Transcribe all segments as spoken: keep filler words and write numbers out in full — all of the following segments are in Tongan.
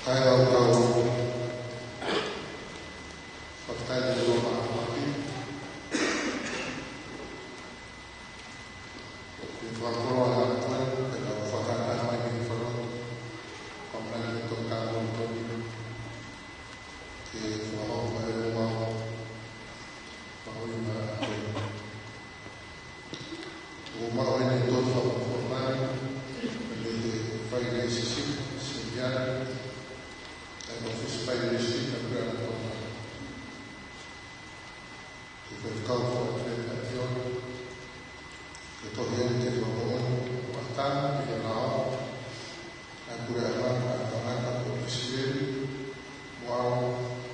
Kae ʻoku tau fakafetaʻi ʻi he ʻOtua Māfimafi, ʻoku fakakoloa ʻa e ʻaho ko eni, pea tau fakataha mai ki he fakalotu, pea mo e ngaahi tohi kātoa, ke fakahoko e ʻū mahuʻinga ʻo e ʻaho ko eni. ʻOku maʻu ʻeni ʻi he tohi fakapotopoto, mei he File System, Senior, ʻa e ʻOfisi File System, ʻa e Puleʻanga Tonga. Ke fai kau fakaʻatio, ke tohi ʻeni ki he Fakamoʻoni, ʻo ʻatā ki he lao, ʻa e Puleʻanga, ʻa e tangata ko Kisieli, Moao,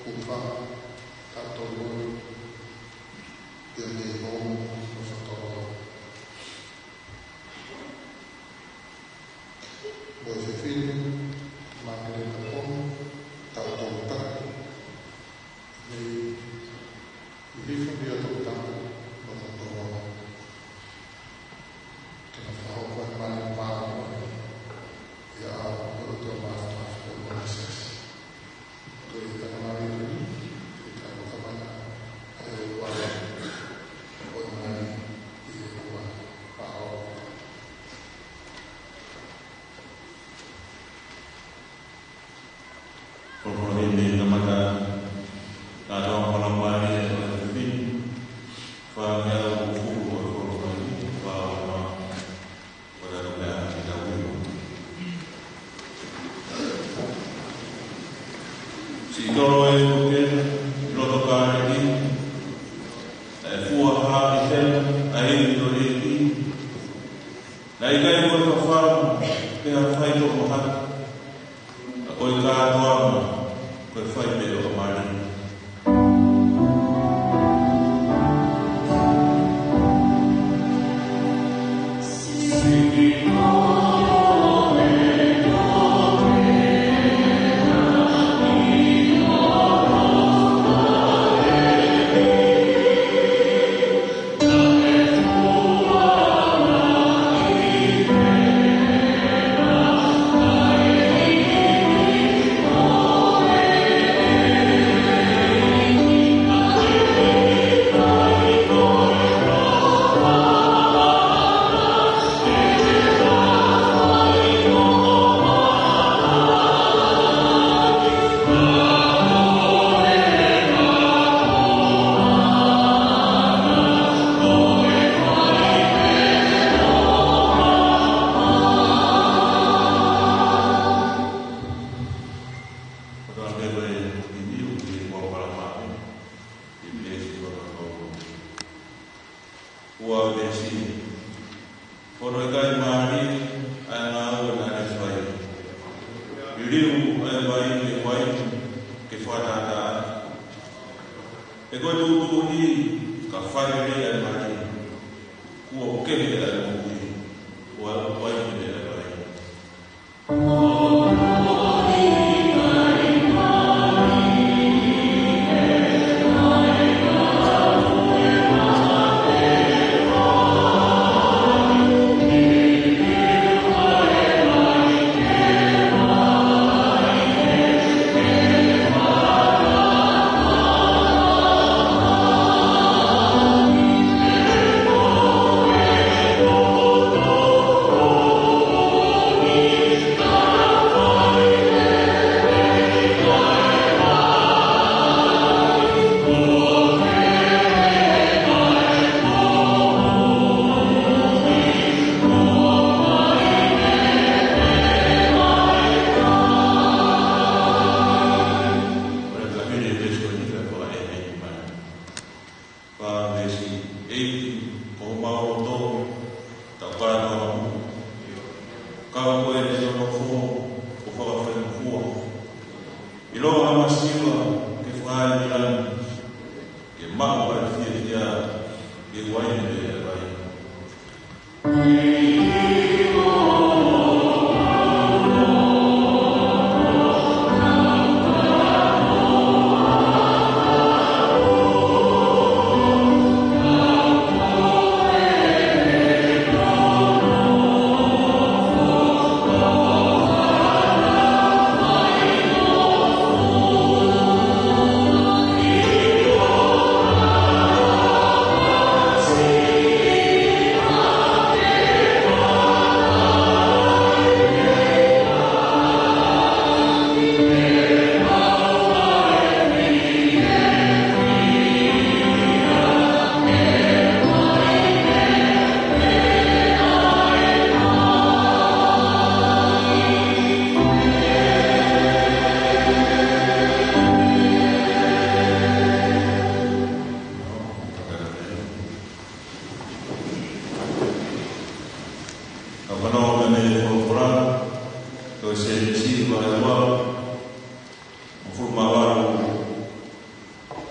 Kufa, Tatolo, Pea mei Hou, mo Fatolo. Mo e fefine, Makeleta Pong, Tautolu Tapu, mei Lilifu Mia Tolu Tapu, mo Fatolo. Ke na fakahoko e mali māʻoniʻoni, ʻi he ʻao ʻo e ʻOtua Māfimafi ʻo e Siasi. Folofola ni, kamata ʻa e tau folofola mālie ʻo e fefine, fāngeau ʻo e folofola ni, fā ua, ʻo tau mea ki tau iwa. Siʻi tolo ē ʻoku ke, ʻi loto Kāleli, ʻa e fua hā ʻi hena, ʻa e ivi ʻo e ʻEiki, naʻe ʻikai ko e fafanga, pe ha faitoʻo mahaki, ka ko e kātoanga, ko e fai pē ʻo e mali. Ua te si. Hono ʻikai mālie ʻa e ngāue naʻa ne fai. Liliu ʻa e vai ke vai ke fakatātā. He ko e tuʻutuʻuni ka fai lelei ʻa e mali, kuo kehe ʻa e moʻui, ʻo ʻai ke ne ʻa e vai. Siva e ua, hongofulu mā valu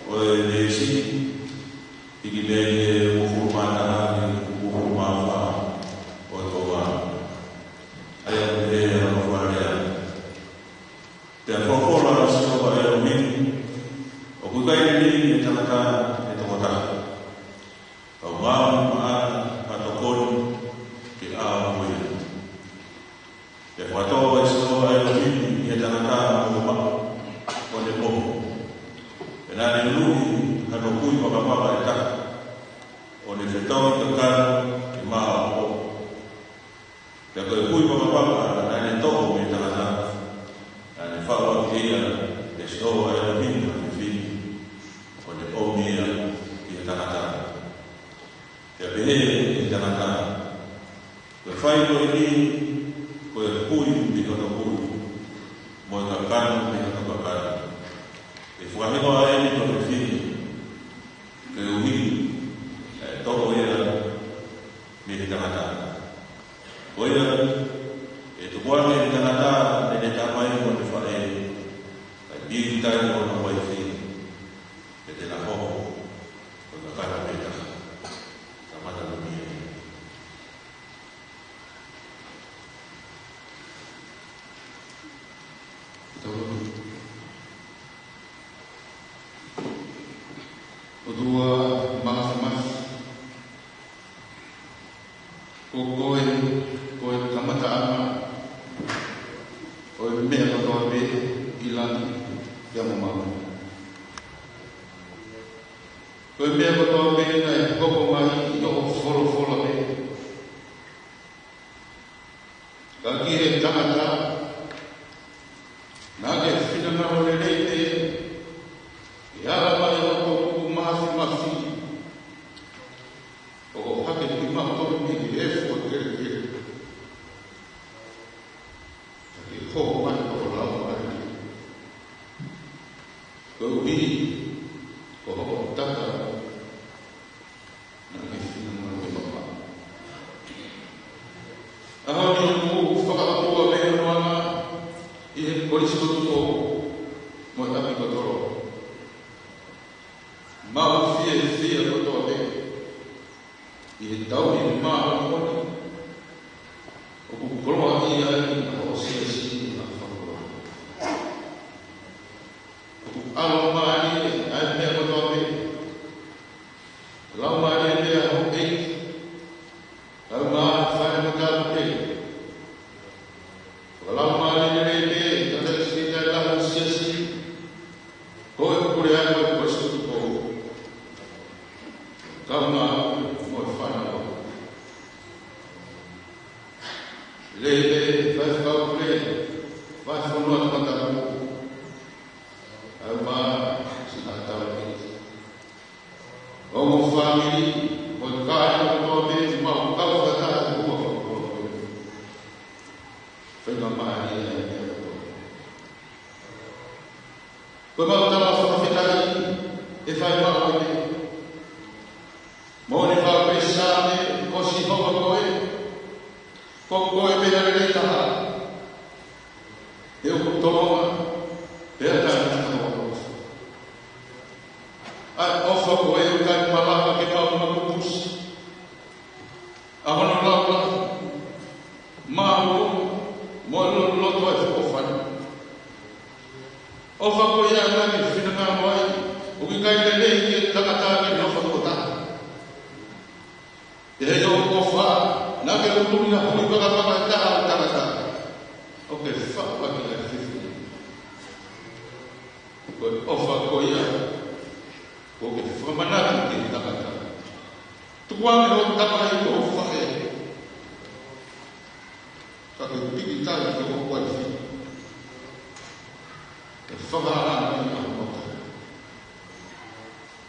ʻo e veesi, hiki mei he hongofulu mā taha ki he hongofulu mā fā ʻo e toa. ʻA ia ʻoku pehē hono fakalea: Pea folofola ʻa Sihova ʻElohimi, ʻOku ʻikai lelei ʻi he tangata ʻa e tokotaha, kau maʻu maʻana ha tokoni ke ʻā mo ia. Pea fakatō ʻe Sihova ʻElohimi ʻi he tangata ha moʻo maʻu, ʻo ne mohe. Pea naʻa ne ʻunuʻi hano kui pakapaka ʻe taha, ʻo ne fetongi kakano ke māʻopoʻopo. Pea ko e kui pakapaka naʻa ne toʻo mei he tangata, naʻa ne faʻu ʻaki ia ʻe Sihova ʻElohimi ha fefine, ʻo ne ʻomi ia ki he tangata. Pea pehē ʻe he tangata, Ko e fai ko eni, ko e kui mei hono kui, mo e kakano mei hono kakano, ʻe fakahingoa eni ko e fefine, koeʻuhi ʻe toʻo ia mei he tangata. Ko ia, ʻe tukuange ʻe he tangata ʻene tamai mo ʻene faʻē, kae pīkitai mo hono uaifi, pea te na hoko ko e kakano pē taha. Kamata mei ai. ʻOtua Māfimafi, ko koe, ko e kamataʻanga ʻo e meʻa kotoa pē ʻi langi pea mo māmani. Ko e meʻa kotoa pē naʻe hoko mai ʻi hoʻo folofola pē. Ka ki he tangata, naʻa ke finangalo lelei pē ke ala mai hoʻo toʻukupu māfimafi ʻo hake kimautolu mei he efu ʻo e kelekele. Ka ke hoko mai hoʻo Laumālie, koeʻuhi ko hoʻo tata naʻa ke finangalo ke maʻu. ʻAho ni ʻoku fakaʻotua pē hono anga ʻi he Kolisi ko Tupou mo e ʻApikotolo. Mau fiefia kotoa pē ʻi he tauhi māʻoniʻoni ʻoku koloaʻia ai ʻa hoʻo siasi ʻi he fakakoloa. ʻOku ʻalomālie ʻa e meʻa kotoa pē. Laumālie pē ʻa hoʻo ʻeiki, kau mo e fale matāpule. Fakalaumālie lelei pē ʻa e tangataʻeiki siasi ʻo e siasi, ko e pule ʻa e Kolisi ko Tupou, kaungā mo e fānau. Lelei pē faifekau pule, fai fonua tangata pule, kau mo e siʻi haʻatau ʻeiki. Ongo fāmili, mo e kāinga kotoa pē, mau kau fakataha ʻi he ʻOtua fakakoloa. Faingamālie ʻa e meʻa kotoa. Ko ʻemau tala fakafetaʻi ʻe fai maʻu ai pē. Moʻoni fakapē Saame, ko Sihova koe, ko koe pē ʻa e lelei taha. He ʻoku tolonga, pea taʻengata hoʻo ʻofa. ʻA e ʻofa ko ē ʻoku ʻikai malava ke maʻu makupusi. ʻA hono laulaunoa, māʻolunga, mo e lotoloto ʻa e feʻofoʻofani. ʻOfa ko ia naʻa ke finangalo ai, ʻoku ʻikai lelei ki he tangata ke nofo toko taha. Pea ʻi hoʻo ʻofa, naʻa ke ʻunuʻi ha kui pakapaka ʻe taha ʻo e tangata, ʻo ke faʻu ʻaki ʻa e fefine. Ko e ʻofa ko ia, ʻoku ke fakamanatu ki he tangata. Tukuange hoʻo tamai mo hoʻo faʻē, ka ke pīkitai ki hoʻo uaifi, ke fakaʻaongaʻi ʻa hoʻo tama.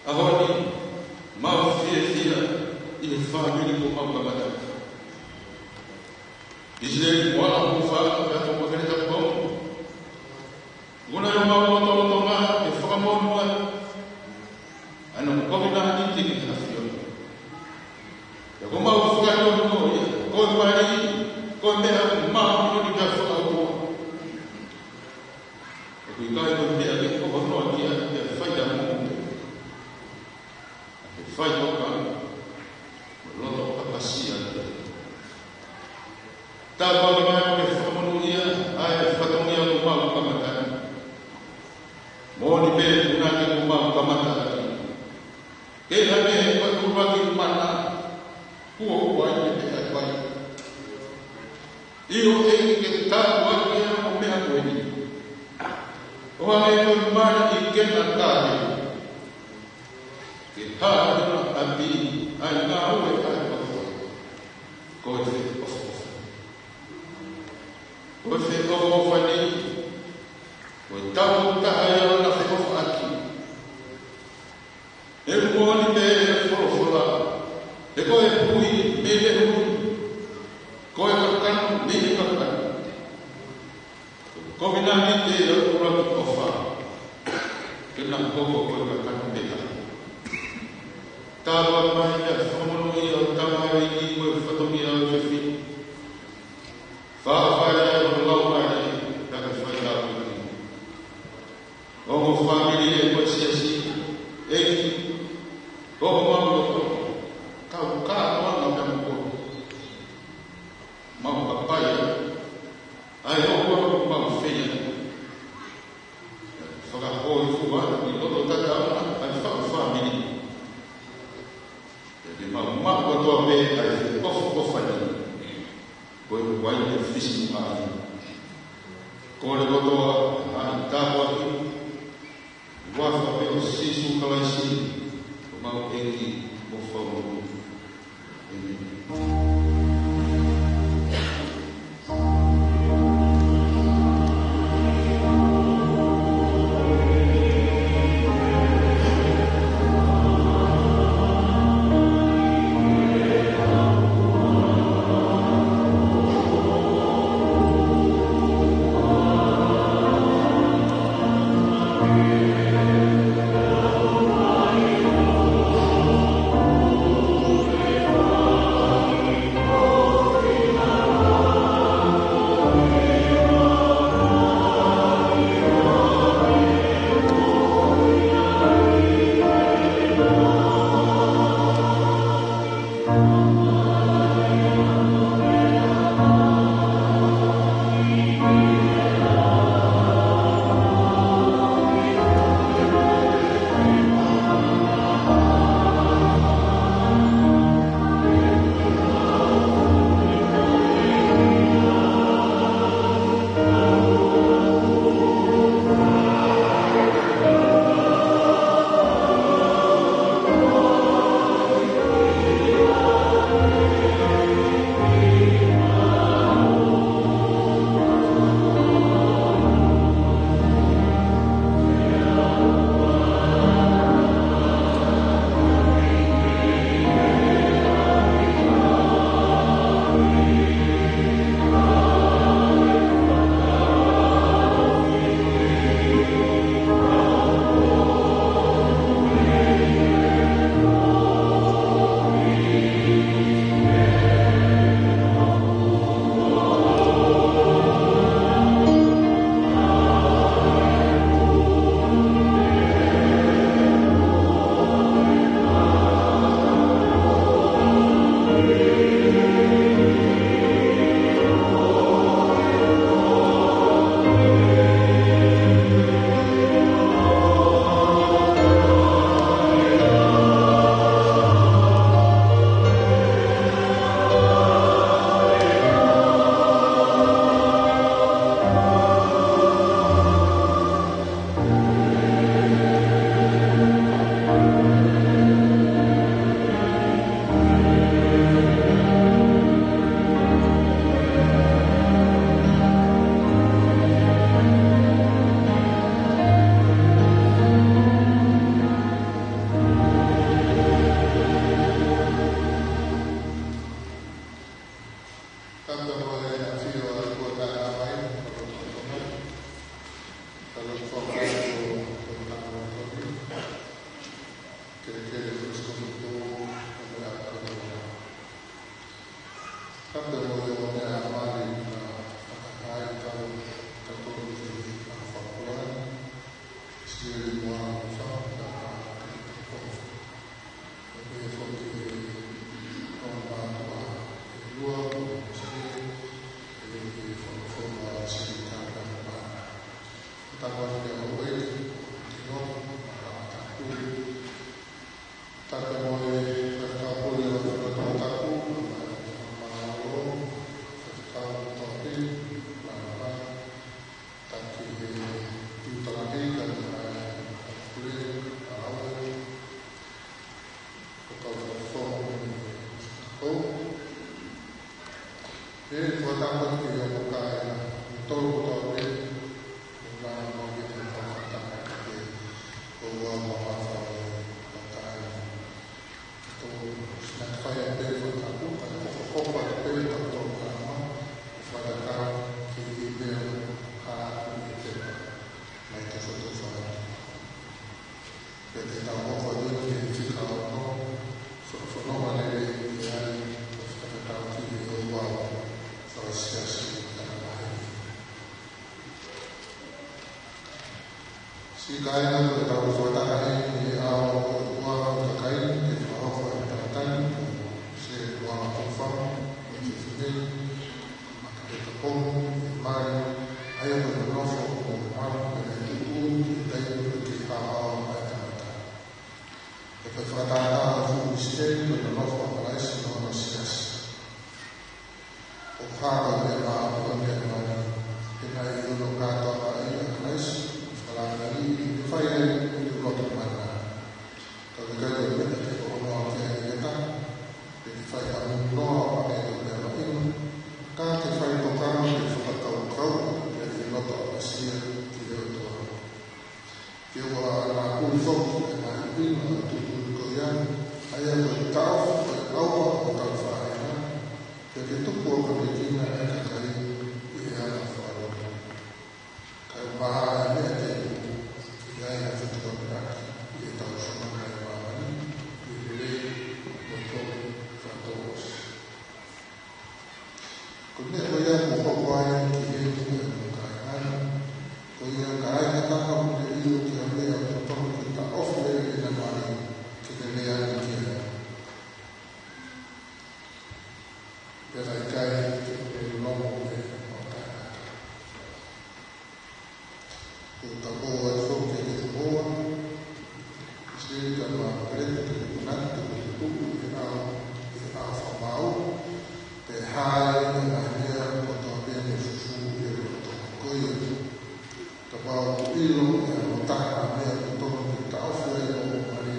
ʻAho ni, mau fiefia ʻi he fāmili kuo mau kamata. ʻIsileli Moala Hūfanga pea mo Makeleta Pongo. Kuo nau ʻi homau lotolotonga ke fakamonū ai ʻa hono kovinānite ki he ʻAfiona. Pea kuo mau fakahinohino ia, ko e mali, ko e meʻa māʻoniʻoni pea fakaʻotua. ʻOku ʻikai ko e meʻa ke ʻohonoa ki ai pea fai ʻa e moʻui. Ke fai ʻo ka mo loto ʻakasia. Tāpuaki mai ʻo ke fakamonūʻia ʻa e fatongia kuo mau kamata. Moʻoni pē ʻuhinga kuo mau kamata. Ke hane ʻa e ʻuluaki mana kuo ʻoua ʻi he meʻa ʻe fai. ʻIo ʻEiki, ke tāpuakiʻi ʻa e meʻa ko eni. ʻO hangē ko e mana ʻi he kena kae. Ke hā ʻa e ʻapi ʻa e ngāue ʻa e ʻOtua. Ko e feʻofoʻofani. Ko e feʻofoʻofani. Ko e tauʻatāina ʻa e feʻofoʻofani. ʻE moʻoni pē ʻa e folofola, he ko e hui mei he hui, ko e kakano mei he kakano. Ko e kovinānite ʻa e ʻuluaki ʻofa, ke na hoko ko e kakano mei he kakano. Tāpuaki mai ʻa e fakamonūʻia ʻo e Tamai, ʻEiki, ko e fatongia ʻo e fefine. Fāfai ʻa e Laumālie, ka ke fai tāpuaki. Ongo fāmili ʻa e Siasi, ʻEiki, ko homau loto, kau kātoanga pea mo koe. Mau kapai ʻa e ʻofa ʻoku mau fai. Fakahōifua ʻi loto tatau ʻa e faʻu fāmili. Pea ke mau maʻu kotoa pē ʻa e feʻofoʻofani. Ko e uaine fisimuʻa. Kole kotoa ʻa e tāpuaki, huafa pē ʻo Sīsū Kalaisi, ko homau ʻEiki mo Fakamoʻui. ʻĒmeni. Tapa ke o wei, tino, mara taku. Tapa mo e, tapa mo e, tapa taku, mara, mara lo, tapa taku, mara, taki he, tiu talaki, mara, kule, mara, ko tau tau fo, ko. He, ko tapa ke o ko kai, tolu ko tau ke, Ko ka ma ke te ka ka ka ke, ko ua ma ma fa e ka ka e. Ko sina fai a pe fa ka ku ka ko ko ko pa pe ka ko ka ma, fa ka ka ke i pe ka ku ke te ka. Mai te fa to fa. Pea te tau hoko atu ki he fika ono, fa-, fanongo lelei ki ai, ʻo fakatau ki he ʻoua, fakasiasi ki he tana maheni. Siʻi kāinga, ko e tau fakataha eni he ʻao ʻo e ʻOtua ʻo e kakai, ke fakahoko e tangata ni, se ua ma tofa, ʻo e fefine, ma ke te kapongi, ʻe mai, ʻa ia ko e nonofo ʻo e malu, pea ne tuku, ʻi he taimi ʻoku kei haʻo ʻa e tangata. ʻE ko e fakatātā ʻo e fuʻu misiteli ko e nonofo ʻa Kalaisi mo hono siasi. ʻOku hā ko e meʻa maʻa ʻo e meʻa mai, he naʻe ʻi hono kātoanga ʻa Kalaisi, fakalāngilangiʻi, ʻi he fai ai ʻene loto mana. Ka ʻoku ʻikai ko e meʻa ke hono ʻalu ki ai ʻe he taha, pe ke fai ha munu noa ʻo hangē ko e meʻa mahuʻinga, ka ke fai tokanga mo e fakakaukau, pea ʻi he loto ʻapasia ki he ʻOtua. Ke ʻoua naʻa kuli foki ʻa e ngaahi ʻuhinga ʻo e tuʻutuʻuni ko ia, ʻa ia ko e taʻofi ʻo e ʻauha ʻo hotau faʻahinga, pea ke tuku ʻo kamekina ʻa e kakai ʻi heʻenau fakalotu. Kae maʻa e meʻa te u ʻi ai ha fetukuakiʻaki ʻi heʻetau soma kai māmani, ʻi he lelei mo e toki fakatouʻosi. Ko e meʻa ko ia kuo hoko ai ki heni ʻa e kāinga ni, ko ia ka ai ha taha ʻoku ne ʻilo ki ha meʻa ʻoku totonu ke taʻofi ai ʻena mali, ke ne lea ange ki ai. Pea ka ʻikai, ke ne lolomo pē ʻo taʻengata. Ko e tau ʻoua ʻe foki ke te moa, se ka ma peleti ke te kunani ke te tuku ʻi he ʻao, ʻi he ʻao fakamaau, pea hā ʻene ngaahi meʻa kotoa pē ne fufū ʻi he loto. Ko ia, kapau ʻoku ʻilo ʻe ha taha ha meʻa ʻoku totonu ke taʻofi ai hoʻo mali,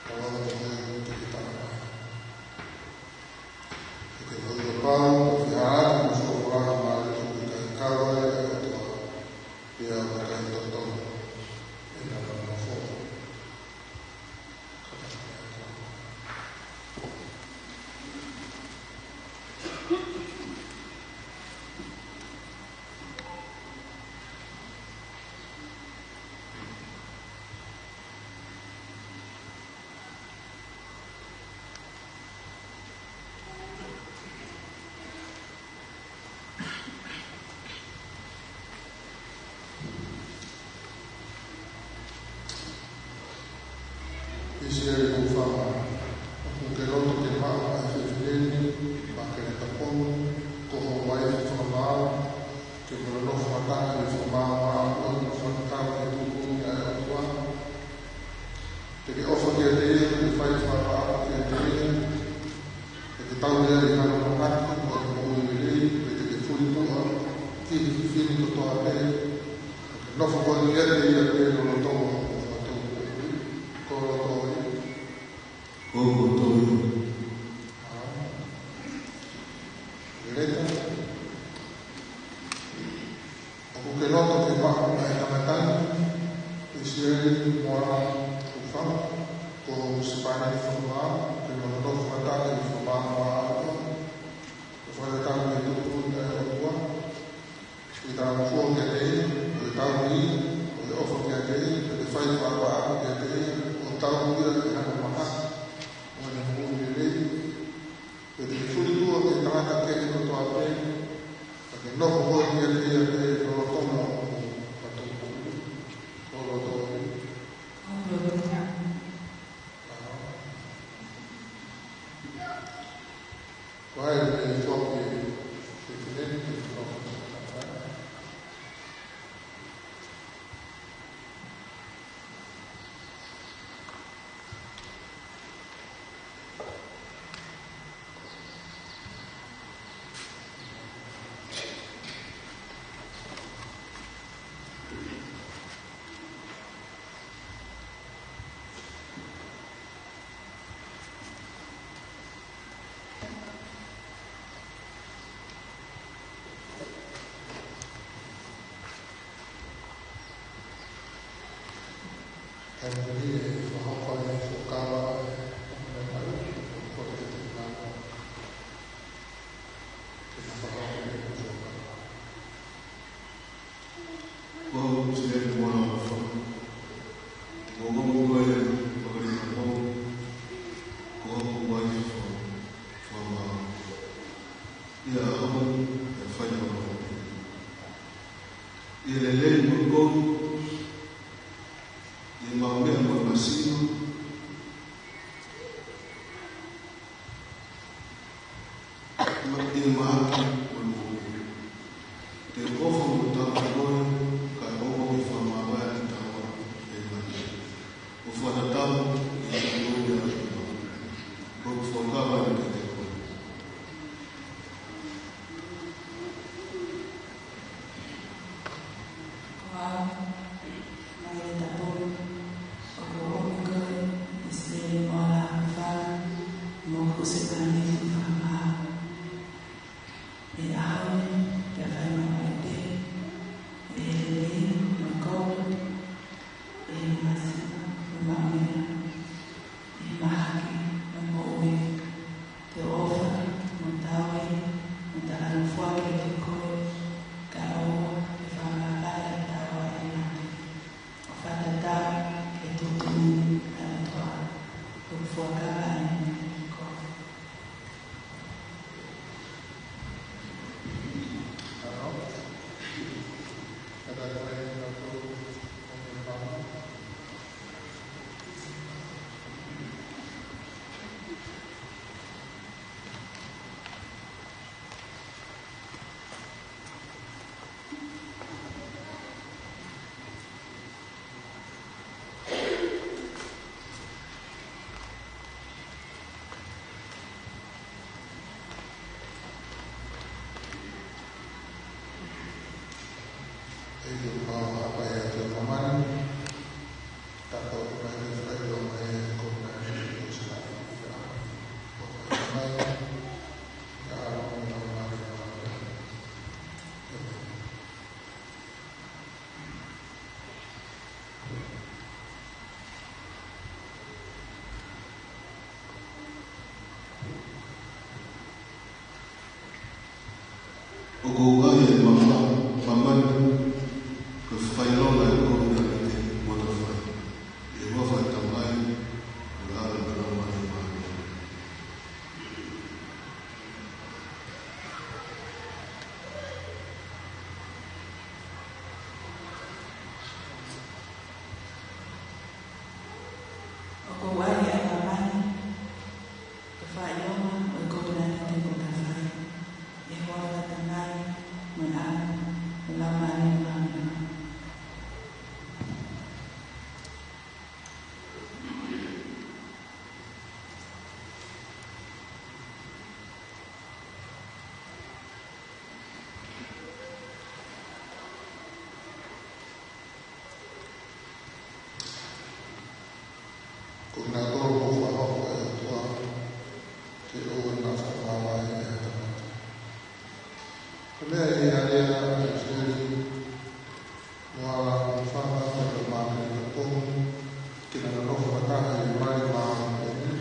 kapau ʻoku totonu ke ke taʻofi. Ke te maʻu pau, ʻo fihāki mo folofola ka mali toku ʻikai kau ai ʻa e ʻOtua, pea ʻoku ʻikai totonu ʻena nonofo. ʻIsileli, ko u fanga, ʻoku ke loto ke maʻu ʻa e fefine ni, ma ke ne kapongi, ko ho uaifi fakamaau, ke mo nonofo fakataha ʻi he fakamaau ʻo e ʻOtua, mo fakatatau ki he tuʻutuʻuni ʻa e ʻOtua. Te ke ʻofa kiate ia, mo fai fakaʻapaʻapa kiate ia, pea te tauhi ia ʻi hano mahaki, mo hono moʻui lelei, pea te ke fulituʻa ki he fefine kotoa pē, pea ke nofo koe kiate ia pē lolotonga hoʻo fakatou. Ko loto ia. Ko loto ia. Leta. ʻOku ke loto ke maʻu ʻa e tangata ni, ʻIsileli, Moana, Tufa, ko Sipani, Fakamaau, ke mo nonofo fakataha ʻi he fakamaau ʻo e ʻOtua, ke fakatatau ki he tuʻutuʻuni ʻa e ʻOtua, ke tau fua kiate ia, ʻo ke tauhi ia, ʻo ke ʻofa kiate ia, ʻo ke fai fakaʻapaʻapa kiate ia, ʻo tauhi ia ʻi hano mahaki, mo hono moʻui lelei, pea te ke fulituʻa ki he tangata kehe kotoa pē, pea ke nofo koe kiate ia pē lolotonga hoʻo fakatou. Ko loto ia. Ko hai ʻoku ne foaki e fefine ni ke nofo? Ko au Siniaki Moana Alofa, ko au ko e fakalima kou, ko au ko e uaifi faka-, fakamaau. ʻI he ʻaho ni, ʻe fai ʻa e ʻaho ni. ʻI he lelei mo e kovi, ʻi he maʻu meʻa mo e masino, ʻi he mahaki mo e moʻui. Te u ʻofa mo tauhi koe, kae ʻoua ke fakamāvae ʻa e taua ʻo e mate. ʻO fakatatau ki he moʻui ʻa e ʻOtua. ʻOku ou fuakava kiate koe. Ko au, Maile Tapulu, ʻoku ou ʻomi koe ʻi Siniaki Moana Alofa mo e husepāniti fakamaau. ʻI he ʻaho ni, pea fai maʻu ʻe te, ʻi he lelei mo e kovi, ʻi he masino mo e maʻu meʻa, ʻi he mahaki mo e moʻui, te u ʻofa mo tauhi mo talangofua kiate koe, kae ʻoua ke fakamāvae ʻa e taua ʻo e mate. ʻO fakatatau ki he tuʻutuʻuni ʻa e ʻOtua. ʻOku ou fuakava ʻeni kiate koe. ʻEiki, ʻoku mau hapai atu ʻi māmani, tapu atu mai ki he fai ʻo mai e kovinānite ʻo Siniaki Moana Alofa. ʻOku mau mai, ʻi he ʻAlo mo e Laumālie Māʻoniʻoni. ʻĒmeni. ʻOku ou ʻai ʻa e māmani, māmani, ko e fakaʻilonga ʻo e kovinānite kuo ta fai. ʻI he huafa ʻo e Tamai, mo e ʻAlo mo e Laumālie Māʻoniʻoni. ʻOku ou ʻai ʻa māmani, ko e fakaʻilonga ʻo e kovinānite kuo ta fai. ʻI he huafa ʻo e Tamai, mo e ʻAlo, mo e Laumālie Māʻoniʻoni. Ko kinautolu kuo fakahoko ʻe he ʻOtua ke ʻoua naʻa fakamāvae ʻe ha tangata. Ko e meʻa ʻi he alea ʻa ʻIsileli, mo ala mo fanga mo e māmani ka pomu, ke na nofo fakataha ʻi he mali māʻoniʻoni,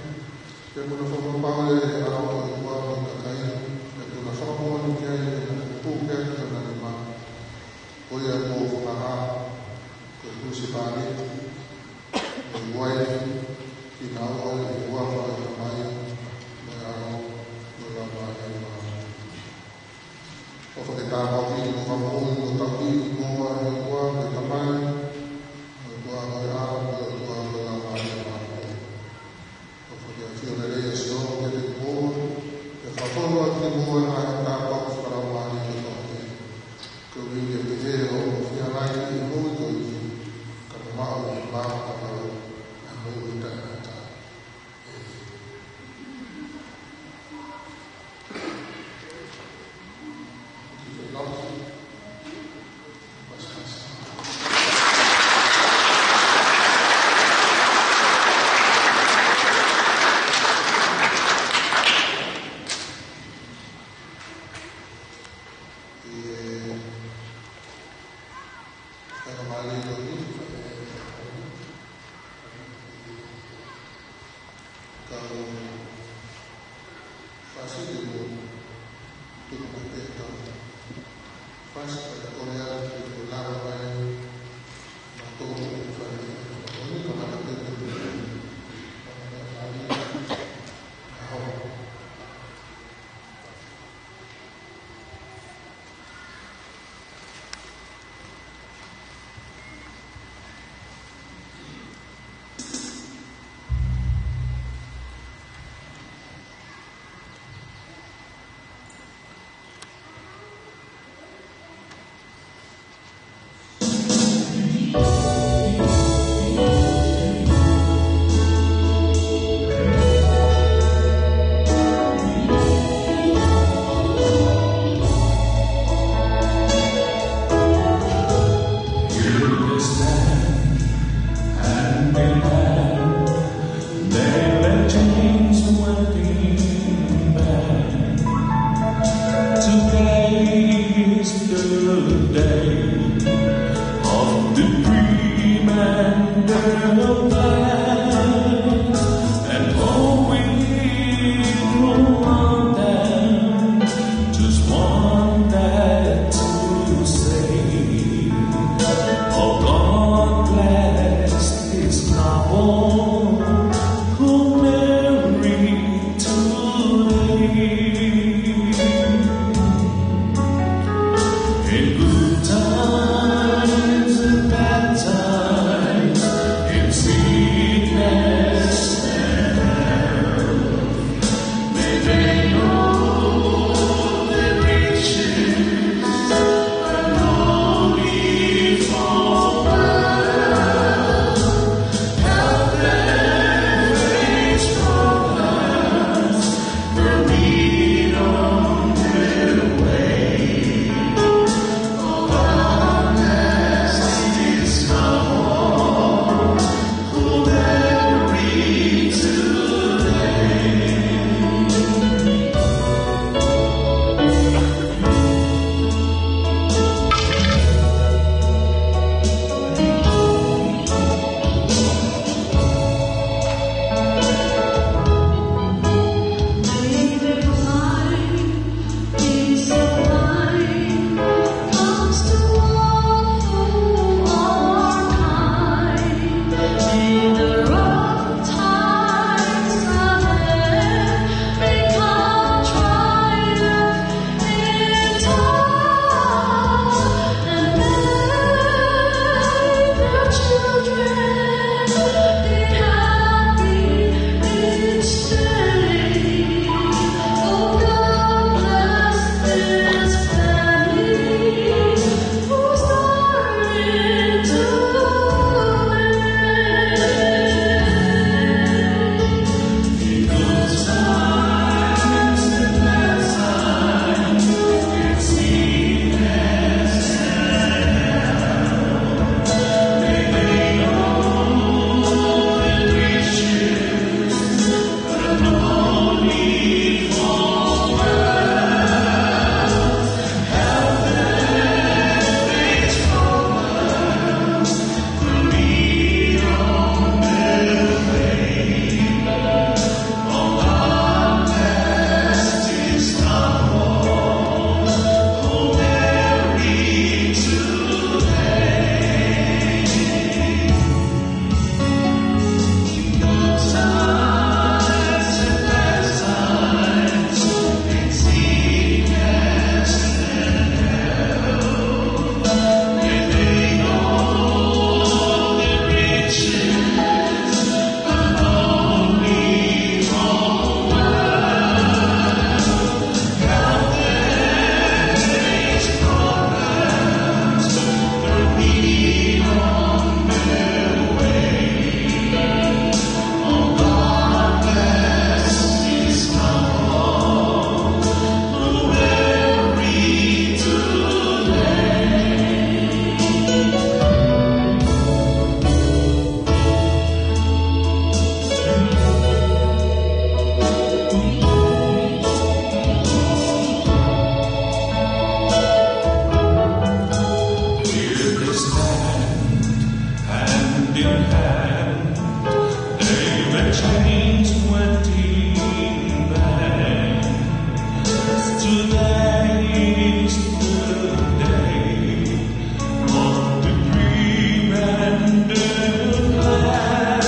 pea mo na fakapapauʻi ʻe he ʻao ʻo e ʻOtua mo e kakai, pea mo na fakamoʻoni ki ai ʻi heʻena puke ʻi hona nima. Ko ia kuo fakahā, ko e husepāniti, mo e uaifi, kinaua ʻi he huafa ʻo e Tamai, mo e ʻAlo, mo e Laumālie Māʻoniʻoni. ʻOfa ke tāpuakiʻi mo fakamoʻui mo tauhi kimoua ʻe he ʻOtua ko e Tamai, mo e ʻOtua ko e ʻAlo, mo e ʻOtua ko e Laumālie Māʻoniʻoni. ʻOfa ke ʻafio lelei ʻa Sihova kiate kimoua, pea fakafonu ʻaki kimoua ʻa e ngaahi tāpuaki fakalaumālie kotoa pē. Koeʻuhi ke pehē hoʻomou fehangahangai ki he moʻui ko eni, kae mamaʻo ʻi he maama taʻengata, ʻa e moʻui taʻengata. David chains went in vain. Today is the day of the grief and the plan.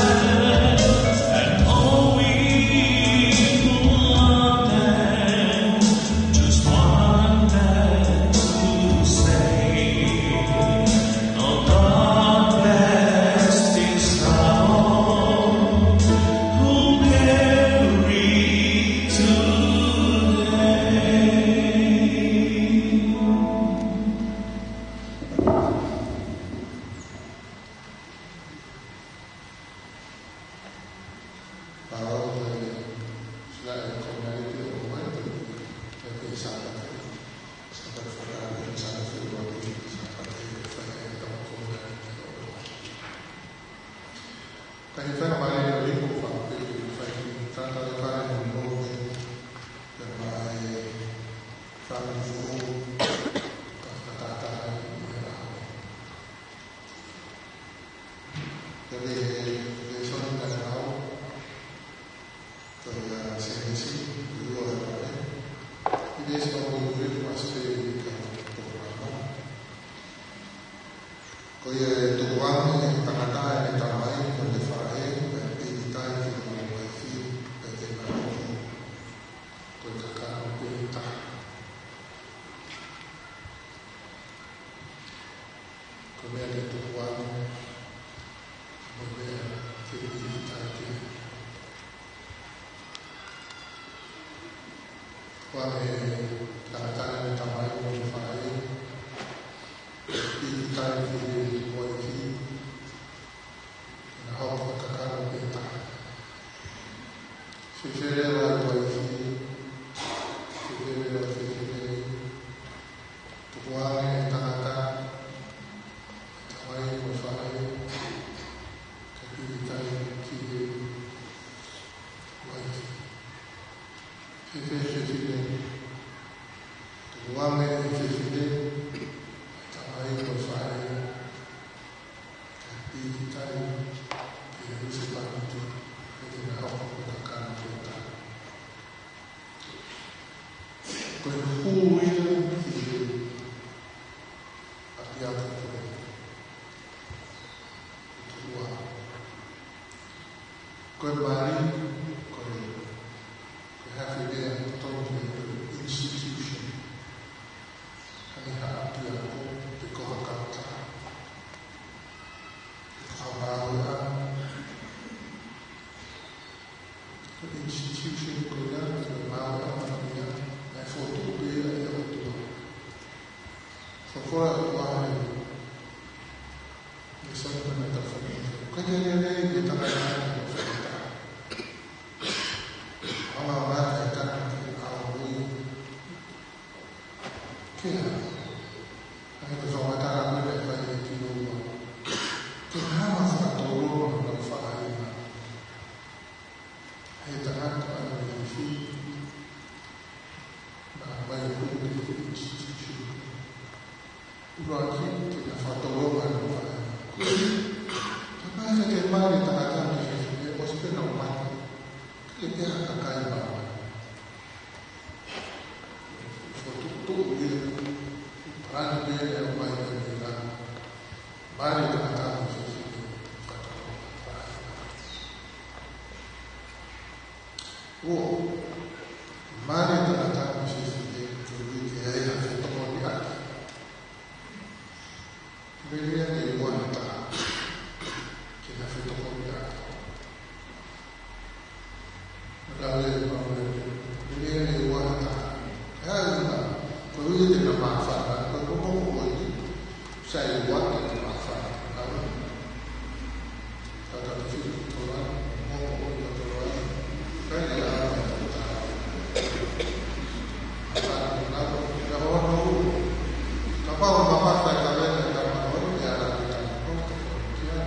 And all we want just one man to say, "Oh, God bless this soul who perished today." Pau te sila e komeāniti ʻo mai te te Sāpate. Sāpate faka-, Sāpate faka-, Sāpate faka-, e tama komeāniti ʻo mai. Ka ʻi he fenga mālie ʻo e ʻaho, fakaʻamu ke fai ki tata le kare mo mo te mai fāmili foʻou, ka ka tata ai ʻi he ʻaho. Ko e lēsoni naʻe lau, ko ia Sēnesi, ko ia ʻa e lau ē. ʻI he Sēnesi ʻoku ui ko e Sēnesi ka ko e lau. Ko ia ʻe tukuange ʻe he tangata ʻene tamai mo ʻene faʻē, pea pīkitai ki hono uaifi, pea te na hoko ko e kakano pē taha. Ko e meʻa ke tukuange, mo e meʻa ke pīkitai ki ai. Tukuange ʻe he tangata ʻene tamai mo ʻene faʻē, pīkitai ki he uaifi, ke na hoko ko e kakano pē taha. Fēfē leva e uaifi, fēfē leva e fefine, tukuange ʻe he tangata ʻene tamai mo e faʻē, kae pīkitai ki he uaifi. Fēfē e fefine, tukuange ʻe he fefine ʻene tamai mo e faʻē, kae pīkitai ki he husepāniti, ke na hoko ko e kakano pē taha. Ko e hū ia ki he ʻapiako ko e tukuange. Ko e mali, ko e, ko e hā e foʻi lea totonu ki ai, ko e institution. Hangē ha ʻapiako, pe ko ha kautaha, pe ko ha ngāueʻanga. Ko e institution ko ia, pe ko e ngāueʻanga ko ia, naʻe fokotuʻu pē ia ʻe he ʻOtua. Folofola ʻa e ʻOtua he lēsoni ko eni naʻa tau fai. ʻOku ʻikai ke lelei ke tangata ʻo fai ha taha. Anga anga e taha ke ʻaonga. Ke hā? Hangē ko e fakamatala ko ē naʻe fai ʻe Tino ua. Ke hā ma fakatolonga ʻa e faʻahinga ʻe he tangata ʻa e uaifi, naʻa mai hū ki he institution. ʻUluaki, ke na fakatolonga ʻa e faʻahinga. Ka naʻe ʻikai ke mali e tangata mo e fefine, ʻosi pē nau mate. Ke pehē ha kakai māmani. Fokotuʻutuʻu ia, palani pē ʻe ʻomai pē ʻe ia. Mali e tangata mo e fefine, fakatolonga. Ua, mali e tangata mo e fefine, koeʻuhi ke ʻi ai ha fetokoniʻaki. Lelei ange ʻe he ua ha taha ke na fetokoniʻaki? Lelei ange ʻe he ua ha taha. He ʻai na, koeʻuhi ke na māfana, ko e momo ko eni, sai ua ke na māfana. Lelei. Tata te fitu toloi, momo ko eni toloi. Pea ʻi ai ʻa e tata. Kapau ʻe mamata e kaveinga ʻa e tama ko ē, ʻe ala ke tama koto, ko ia.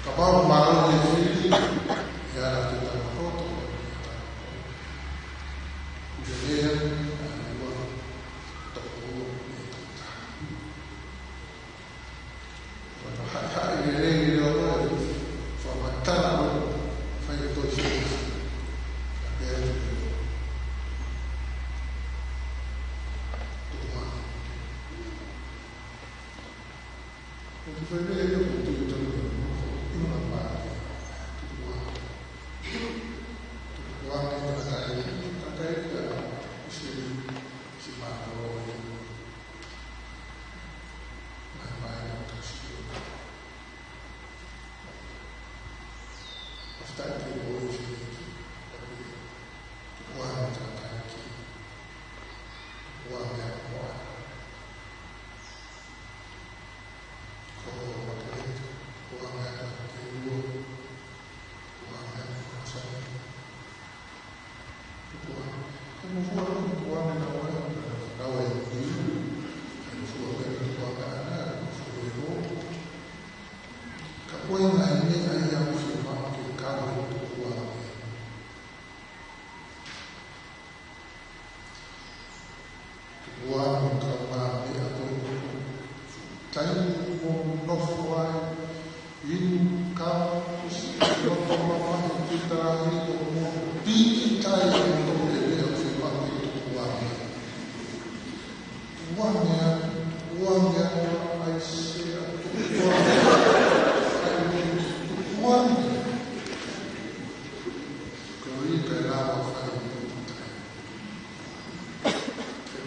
Kapau ʻe mālōlō e fili, ʻe ala ke tama koto, ko ia. Ko ia, ʻa e ua, toko Ko e kiʻi fai meʻa ia ʻoku ou tui tonu ke nofo ʻi hono pā. Tukuange. Tukuange e kakai, kakai ia ʻoku ʻi Sili, Simākolo ia. Mai mai ʻo kasi. Fakafetaʻi ki he ʻOtua ʻi Sili. Tukuange e kakai ki. Tukuange e moana. Ko Makeleti, tukuange atu ki he ua, tukuange atu ki he sani, tukuange. Ko e ngofua, tukuange naua, naua e tiu, ko e ngofua pē, tukuange ana, ko e ngofua e ho. Ka ko e ngaahi meʻa ia ʻoku fiemaʻu ke kau he tukuange. Tukuange ka ma me a ko e taimi ʻoku nofo ai, inu ka kusi, loto mamahi kita ni ko mo piki tai ʻi he loto e meʻa ʻoku fiemaʻu ke tukuange. Tukuange, tukuange, ʻAisea, tukuange, tukuange. Ko ia ka e lava fai mo tai.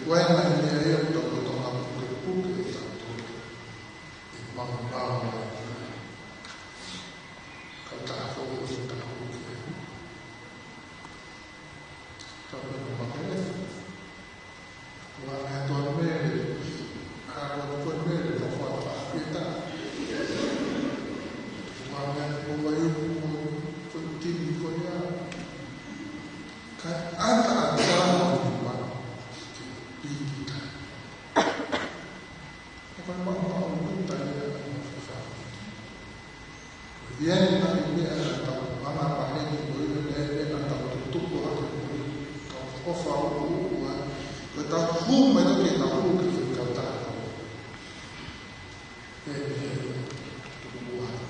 Ko e ngaahi meʻa ia ʻoku tau lolotonga pukepuke ʻe tautolu. ʻE maumau ai. Ka ta fo ko ta ko ke. Ka ko e Makeleti. Tukuange atu Mele, ʻa ko e Mele, ko Fafita. Tukuange atu ko Vaiuku, ko Timi, ko ia. Ka ʻata ʻata ʻo ni ma, ke piki tai. Ko e maumau ʻo tai ia, ʻa Fafita. ʻI ai e ngaahi meʻa naʻa tau anga pehē ni ko ia, e meʻa naʻa tau tutuku hake ko ia, tau ʻofa ʻuʻua, ko e tau hū mai toki tau hū ki he kautaha. E meʻa ia, tukuange.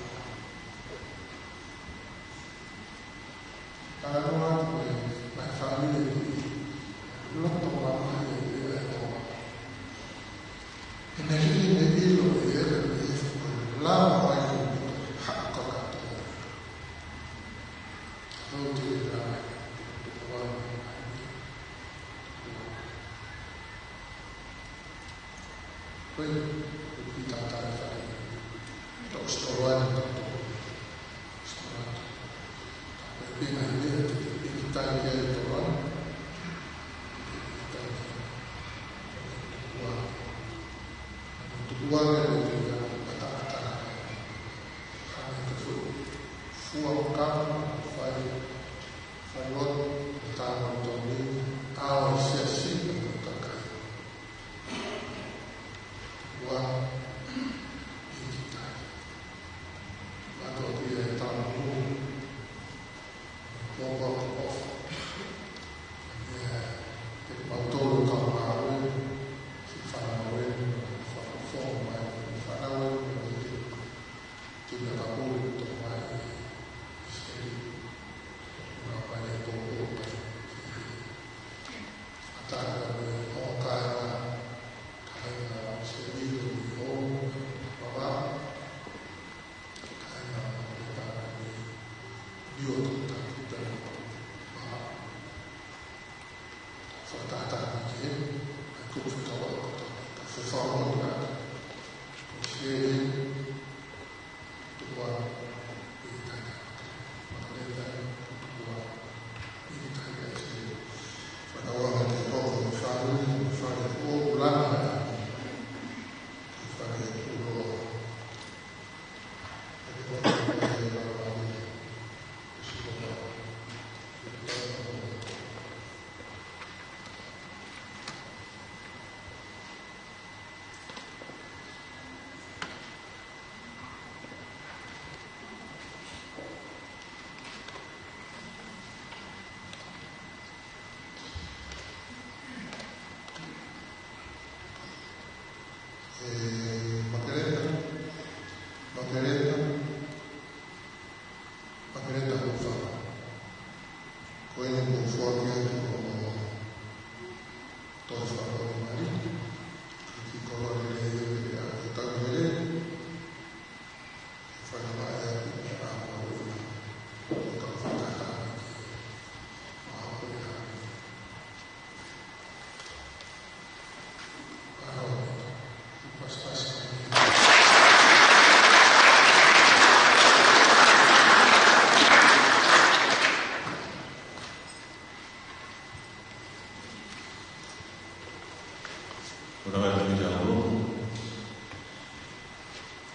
Talanoa atu ko e ngaahi fāmili ʻi loto mamahi e ʻi ai ko. He naʻe ʻi ai e ʻilo ʻe he ʻEiki ʻe he fuʻu lava ai ko e haʻu kakato. Hau te lava ai. Ko e, ko e kiʻi tātātaha. Tau sitoa ni, tau tau. Sitoa ni. Ko e pina i lea, te te piki tai ia e tō ni. Piki tai. Tukuange. Tukuange, ko e pina ʻataʻatā. Hangē ko e fua, fua kama, fai, fai lotu, tama toni, ʻa e siasi, ko e kakai. Ua, ʻi ki tai. Mātou pia e tama kū. Pōpō ko ʻofa. ʻIa, te mautolu ka māue, si whanau e, whakafō mai, whanau e, whanau e, ki mea ka pōle tō mai, ʻi Sili.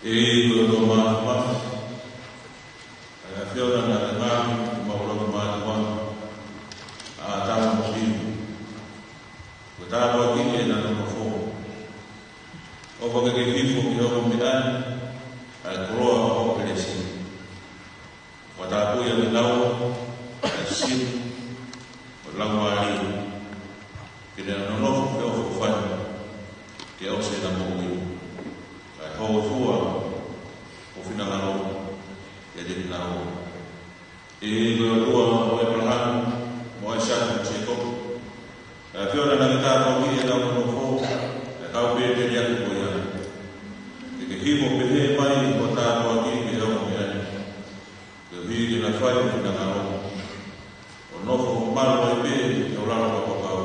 ʻEiki ko e ʻOtua Māfimafi, ʻa e ʻAfiona naʻa ke ngaohi ʻi he māʻulalo mātuʻa ʻa ʻĀtama mo ʻIvi, kuo tāpuakiʻi ʻena nonofo. ʻOfa ke ke hifo ki he ongo meʻa ni ʻa e koloa ʻo ho kelesi. Fakatapui ʻa e ngāue, ʻa e sipi, ʻo e Laumālie, ke ne nonofo feʻofoʻofani ke ʻosi ʻena moʻui, kae hōifua ho finangalo ʻiate kinaua. ʻEiki ko e ʻOtua ʻo ʻĒpalahame mo ʻAisake mo Sēkope, ʻa e ʻAfiona naʻa ke tāpuakiʻi ʻena nonofo, ʻa e kau pēteliake ko ia, ke ke hifo pehē mai ʻo tāpuakiʻi ʻi he ongo meʻa ni, koeʻuhi ke na fai ho finangalo, ʻo nofo malu ai pē ʻi ho lalo fakapapau,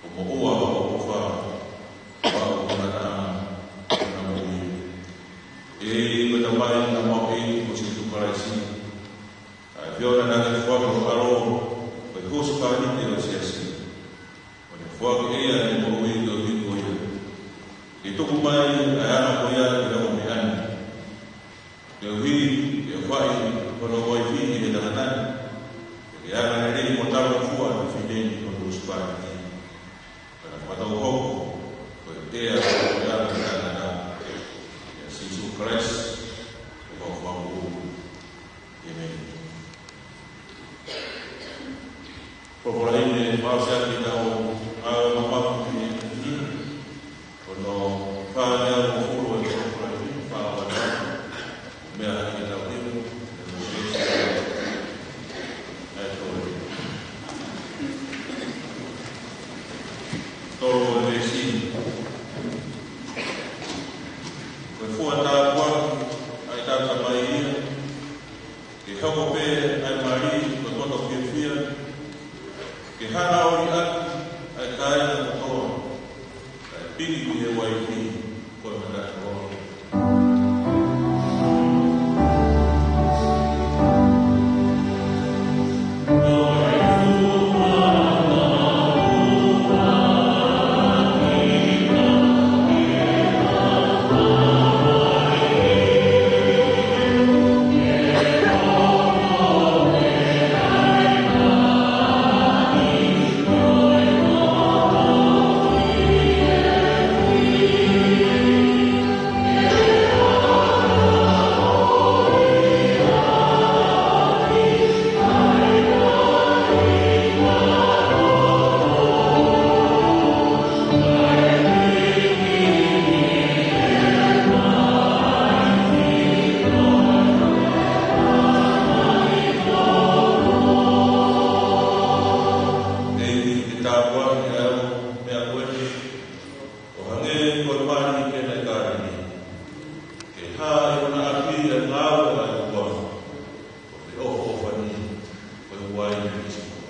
ʻo moʻua ʻo ʻofa, ʻo ʻofa ʻi he ngataʻanga ʻo ʻena moʻui. ʻEiki ko e Tamai ʻa hotau ʻEiki ko Sīsū Kalaisi, ʻa e ʻAfiona naʻa ke foaki ho ʻAlo ko e husepāniti ʻo e siasi, ʻo ne foaki ʻe ia ʻene moʻui koeʻuhi ko ia, ke tuku mai ʻa e anga ko ia ʻi he ongo meʻa ni, koeʻuhi ke ʻofaʻi hono uaifi ʻi he tangata ni, ke anga lelei mo talangofua ʻa e fefine ni ko e husepāniti, pea naʻa ke fakatau hoko ko e ʻea ʻo e anga ʻo e tangata, ʻia Sīsū Kalaisi ko homau Fakamoʻui. ʻĒmeni. Folofola ʻeni, fakaʻosi ʻaki ʻetau ngāue mamafa ʻi he efiafi ni, ko hono fāngeau mo e folofola ʻeni, fakaʻosi ʻaki, meʻa ʻi heʻetau himi, ʻa e tolu. Tolu ʻo e veesi. Ko e fua tāpuaki ʻa e tangata mai ia, ke hoko pē ʻa e mali ko e poto fiefia, ke hanga ʻo liʻaki ʻa e kāinga kotoa, kae piki ki he uaifi ko e mataʻitoa. ʻEiki, ke tāpuakiʻi ʻa e ongo meʻa ko eni, ʻo hangē ko e mali ʻi Penikareni, ke hā ʻi hona ʻapi ʻa e ngāue ʻa e ʻOtua, ʻo feʻofoʻofani ko e uaine ʻi Sihova.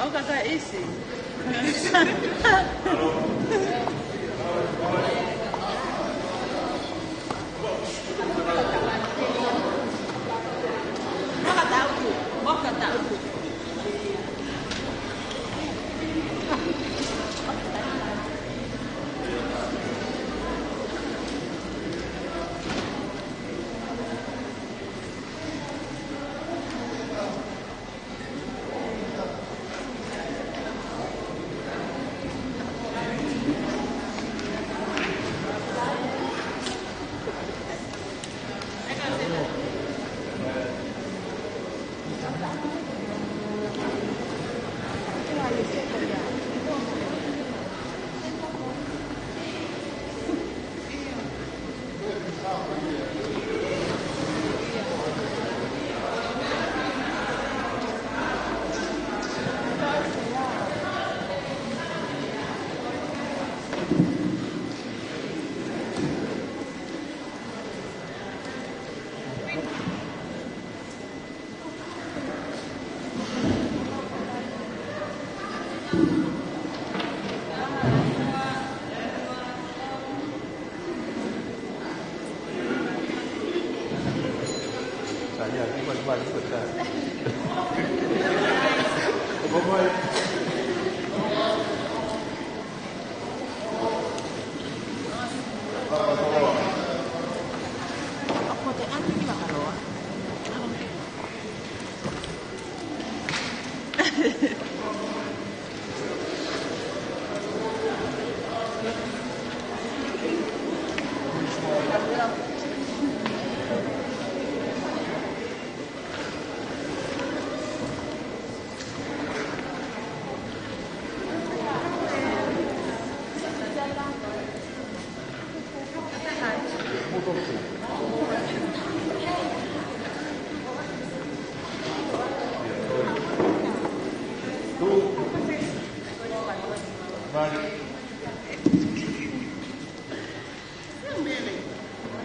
ʻOka ka ʻisi.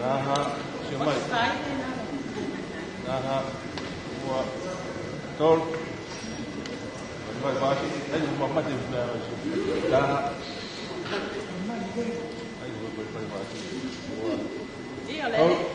Aha, sio mai. Aha, ua, tolu. Mai, mai, mai. Ai, ma, ma, te, na, na. Ai, ua, ua, ua, ua. Ua. Tolu.